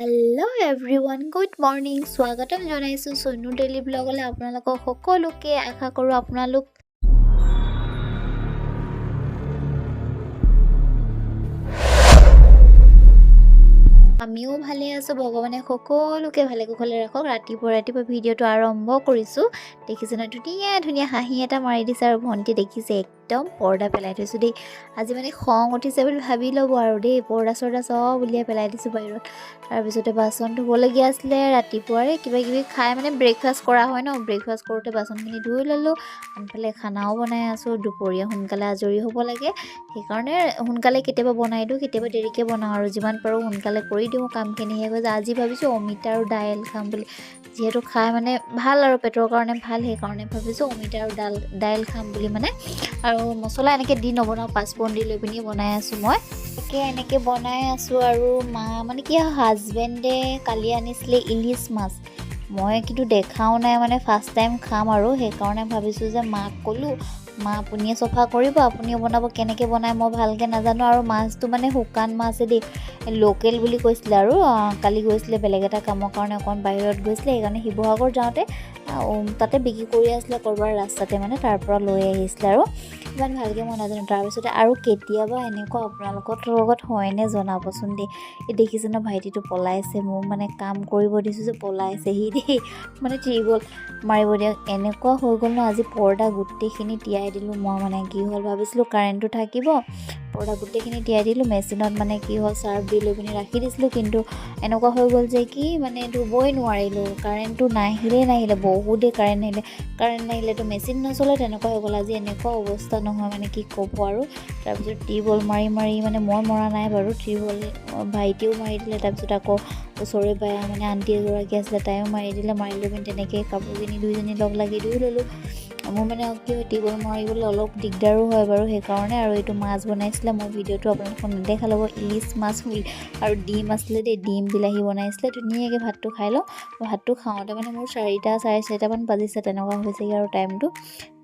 Hello everyone, good morning. স্বাগতম জনাইছোঁ Sonu daily ব্লগলৈ আপোনালোকক সকলোকে। আশা কৰোঁ আপোনালোক আমিও ভালে আছোঁ। ভগৱানে সকলোকে ভালে কুশলে ৰাখক। ৰাতিপুৱা ৰাতিপুৱা ভিডিঅ'টো আৰম্ভ কৰিছোঁ। দেখিছে নহয়, ধুনীয়া ধুনীয়া হাঁহি এটা মাৰি দিছে। আৰু ভণ্টি দেখিছে, একদম পৰ্দা পেলাই থৈছোঁ দেই। আজি মানে খং উঠিছে বুলি ভাবি ল'ব আৰু দেই। পৰ্দা চৰ্দা চব উলিয়াই পেলাই দিছোঁ বাহিৰত। তাৰপিছতে বাচন ধুবলগীয়া আছিলে। ৰাতিপুৱাৰে কিবা কিবি খাই মানে ব্ৰেকফাষ্ট কৰা হয় ন, ব্ৰেকফাষ্ট কৰোঁতে বাচনখিনি ধুই ল'লোঁ। আনফালে খানাও বনাই আছোঁ। দুপৰীয়া সোনকালে আজৰি হ'ব লাগে, সেইকাৰণে সোনকালে কেতিয়াবা বনাই দিওঁ, কেতিয়াবা দেৰিকৈ বনাওঁ আৰু যিমান পাৰোঁ সোনকালে কৰি দিওঁ, কামখিনি শেষ হৈ যায়। আজি ভাবিছোঁ অমিতা আৰু দাইল খাম বুলি, যিহেতু খাই মানে ভাল আৰু পেটৰ কাৰণে ভাল, সেইকাৰণে ভাবিছোঁ অমিতা আৰু দাইল খাম বুলি মানে। আৰু মছলা এনেকৈ দি নবনাওঁ, পাঁচফোৰণ দি লৈ পিনি বনাই আছোঁ মই। তাকে এনেকৈ বনাই আছোঁ। আৰু মা মানে কি, হাজবেণ্ডে কালি আনিছিলে ইলিছ মাছ। মই কিন্তু দেখাও নাই, মানে ফাৰ্ষ্ট টাইম খাম আৰু সেইকাৰণে ভাবিছোঁ যে মাক ক'লোঁ, মা আপুনিয়ে চফা কৰিব, আপুনিয়ে বনাব, কেনেকৈ বনায় মই ভালকৈ নাজানো। আৰু মাছটো মানে শুকান মাছে দেই, লোকেল বুলি কৈছিলে। আৰু কালি গৈছিলে বেলেগ এটা কামৰ কাৰণে, অকণ বাহিৰত গৈছিলে, সেইকাৰণে শিৱসাগৰ যাওঁতে তাতে বিক্ৰী কৰি আছিলে ক'ৰবাৰ ৰাস্তাতে, মানে তাৰ পৰা লৈ আহিছিলে। আৰু ইমান ভালকৈ মই নাজানো। তাৰপিছতে আৰু কেতিয়াবা এনেকুৱা আপোনালোকৰ লগত হয়নে জনাবচোন দেই। এই দেখিছে ন, ভাইটিটো পলাইছে। মোক মানে কাম কৰিব দিছোঁ যে পলাইছে সি দেই, মানে টিউবৱেল মাৰিব দিয়ক। এনেকুৱা হৈ গ'ল ন, আজি পৰ্দা গোটেইখিনি তিয়াই দিলোঁ মই। মানে কি হ'ল, ভাবিছিলোঁ কাৰেণ্টটো থাকিব, পৰ্দা গোটেইখিনি তিয়াই দিলোঁ। মেচিনত মানে কি হ'ল, চাৰ্ফ দি লৈ পিনি ৰাখি দিছিলোঁ, কিন্তু এনেকুৱা হৈ গ'ল যে কি মানে ধুবই নোৱাৰিলোঁ। কাৰেণ্টটো নাহিলেই নাহিলে, বহুত দেৰি কাৰেণ্ট নাহিলে। কাৰেণ্ট নাহিলেতো মেচিন নচলে, তেনেকুৱা হৈ গ'ল। আজি এনেকুৱা অৱস্থা নহয়, মানে কি ক'ব আৰু। তাৰপিছত টিউবৱেল মাৰি মাৰি, মানে মই মৰা নাই বাৰু টিউবৱেল, ভাইটিও মাৰি দিলে। তাৰপিছত আকৌ ওচৰৰে মানে আণ্টি এগৰাকী আছিলে, তাইও মাৰি দিলে। মাৰি লৈ পিনি তেনেকৈ কাপোৰখিনি দুইজনী লগ লাগি ধুই ল'লোঁ। মোৰ মানে কি হয়, টিউবৱেল মাৰিবলৈ অলপ দিগদাৰো হয় বাৰু, সেইকাৰণে। আৰু এইটো মাছ বনাইছিলে, মই ভিডিঅ'টো আপোনালোকক নেদেখালোঁ। ইলিছ মাছ আৰু ডিম আছিলে দেই, ডিম বিলাহী বনাইছিলে। ধুনীয়াকৈ ভাতটো খাই লওঁ। ভাতটো খাওঁতে মানে মোৰ 4টা 4:30মান বাজিছে, তেনেকুৱা হৈছেগৈ। আৰু টাইমটো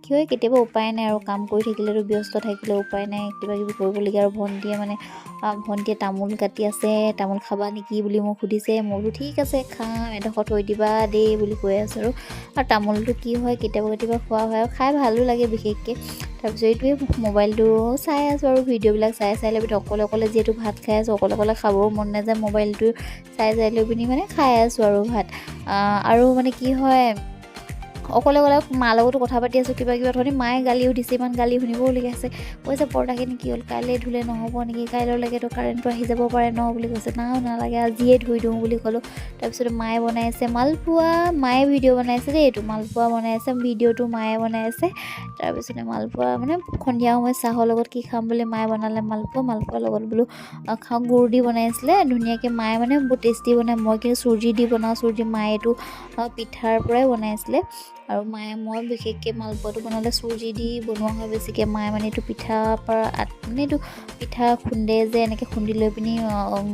কি হয়, কেতিয়াবা উপায় নাই আৰু কাম কৰি থাকিলেতো, ব্যস্ত থাকিলে উপায় নাই, কিবা কিবি কৰিবলগীয়া। আৰু ভণ্টিয়ে মানে ভণ্টিয়ে তামোল কাটি আছে, তামোল খাবা নেকি বুলি মোক সুধিছে। মই বোলো ঠিক আছে খাম, এডোখৰ থৈ দিবা দেই বুলি কৈ আছোঁ। আৰু তামোলটো কি হয়, কেতিয়াবা কেতিয়াবা খোৱা হয় আৰু খাই ভালো লাগে বিশেষকৈ। তাৰপিছত এইটোৱে মোবাইলটো চাই আছোঁ আৰু ভিডিঅ'বিলাক চাই চাই লৈ পিনি অকলে অকলে যিহেতু ভাত খাই আছোঁ, অকলে অকলে খাবও মন নাযায়। মোবাইলটো চাই চাই লৈ পিনি মানে খাই আছোঁ আৰু ভাত। আৰু মানে কি হয়, অকলে অকলে মাৰ লগতো কথা পাতি আছোঁ কিবা কিবি। অথনি মায়ে গালিও দিছে, ইমান গালি শুনিবলগীয়া আছে। কৈছে পৰ্দাখিনি কি হ'ল, কাইলৈ ধুলে নহ'ব নেকি, কাইলৈলৈকেতো কাৰেণ্টটো আহি যাব পাৰে ন বুলি কৈছে। না নালাগে, আজিয়ে ধুই দিওঁ বুলি ক'লোঁ। তাৰপিছত মায়ে বনাই আছে মালপোৱা। মায়ে ভিডিঅ' বনাইছে দেই, এইটো মালপোৱা বনাই আছে, ভিডিঅ'টো মায়ে বনাই আছে। তাৰপিছতে মালপোৱা মানে সন্ধিয়া সময়ত চাহৰ লগত কি খাম বুলি মায়ে বনালে মালপোৱা। মালপোৱাৰ লগত বোলো খাওঁ, গুৰ দি বনাইছিলে ধুনীয়াকৈ। মায়ে মানে বহুত টেষ্টি বনায়। মই কিন্তু চুজি দি বনাওঁ, চুজি। মায়ে এইটো পিঠাৰ পৰাই বনাইছিলে। আৰু মায়ে মই বিশেষকৈ মালপোৱাটো বনালে চুজি দি বনোৱা হয় বেছিকৈ। মায়ে মানে এইটো পিঠাৰ পৰা মানে এইটো পিঠা খুন্দে যে, এনেকৈ খুন্দি লৈ পিনি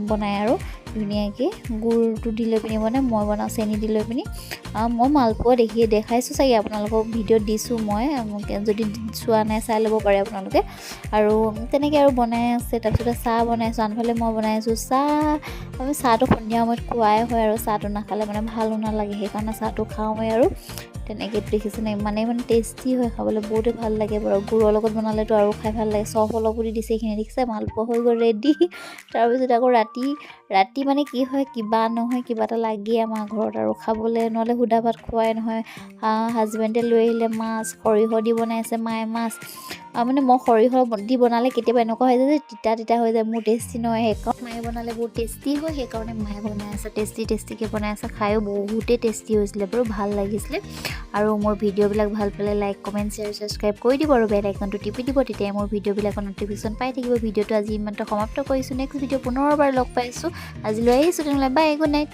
বনায় আৰু ধুনীয়াকৈ গুৰটো দি লৈ পিনি বনায়। মই বনাওঁ চেনি দি লৈ পিনি। মই মালপোৱা দেখাইছোঁ চাগে আপোনালোকক, ভিডিঅ'ত দিছোঁ মই, যদি চোৱা নাই চাই ল'ব পাৰে আপোনালোকে। আৰু তেনেকৈ আৰু বনাই আছে। তাৰপিছতে চাহ বনাইছোঁ, আনফালে মই বনাই আছোঁ চাহ। আমি চাহটো সন্ধিয়া সময়ত খোৱাই হয় আৰু চাহটো নাখালে মানে ভালো নালাগে, সেইকাৰণে চাহটো খাওঁৱেই। আৰু তেনেকৈ দেখিছেনে, ইমানেই মানে টেষ্টি হয় খাবলৈ, বহুতেই ভাল লাগে বাৰু। গুৰৰ লগত বনালেতো আৰু খাই ভাল লাগে। চফ অলপো দি দিছে এইখিনি, দেখিছে, মালপোৱা হৈ গ'ল ৰেডি। তাৰপিছত আকৌ ৰাতি ৰাতি মানে কি হয়, কিবা নহয় কিবা এটা লাগেই আমাৰ ঘৰত আৰু খাবলৈ, নহ'লে সুদা ভাত খোৱাই নহয়। হাজবেণ্ডে লৈ আহিলে মাছ, সৰিয়হ দি বনাইছে মায়ে মাছ। মানে মই সৰিয়হ দি বনালে কেতিয়াবা এনেকুৱা হৈ যায় যে তিতা তিতা হৈ যায়, মোৰ টেষ্টি নহয়। সেইকাৰণে মায়ে বনালে বহুত টেষ্টি হয়, সেইকাৰণে মায়ে বনাই আছে, টেষ্টি টেষ্টিকৈ বনাই আছে। খায়ো বহুতেই টেষ্টি হৈছিলে বাৰু, ভাল লাগিছিলে। আৰু মোৰ ভিডিঅ'বিলাক ভাল পালে লাইক, কমেণ্ট, শ্বেয়াৰ, ছাবস্ক্ৰাইব কৰি দিব আৰু বেল আইকনটো টিপি দিব, তেতিয়াই মোৰ ভিডিঅ'বিলাকৰ ন'টিফিকেশ্যন পাই থাকিব। ভিডিঅ'টো আজি ইমানতে সমাপ্ত কৰিছোঁ। নেক্সট ভিডিঅ' পুনৰবাৰ লগ পাইছোঁ। আজিলৈ আহিছোঁ তেনেহ'লে, বাই, গুড নাইট।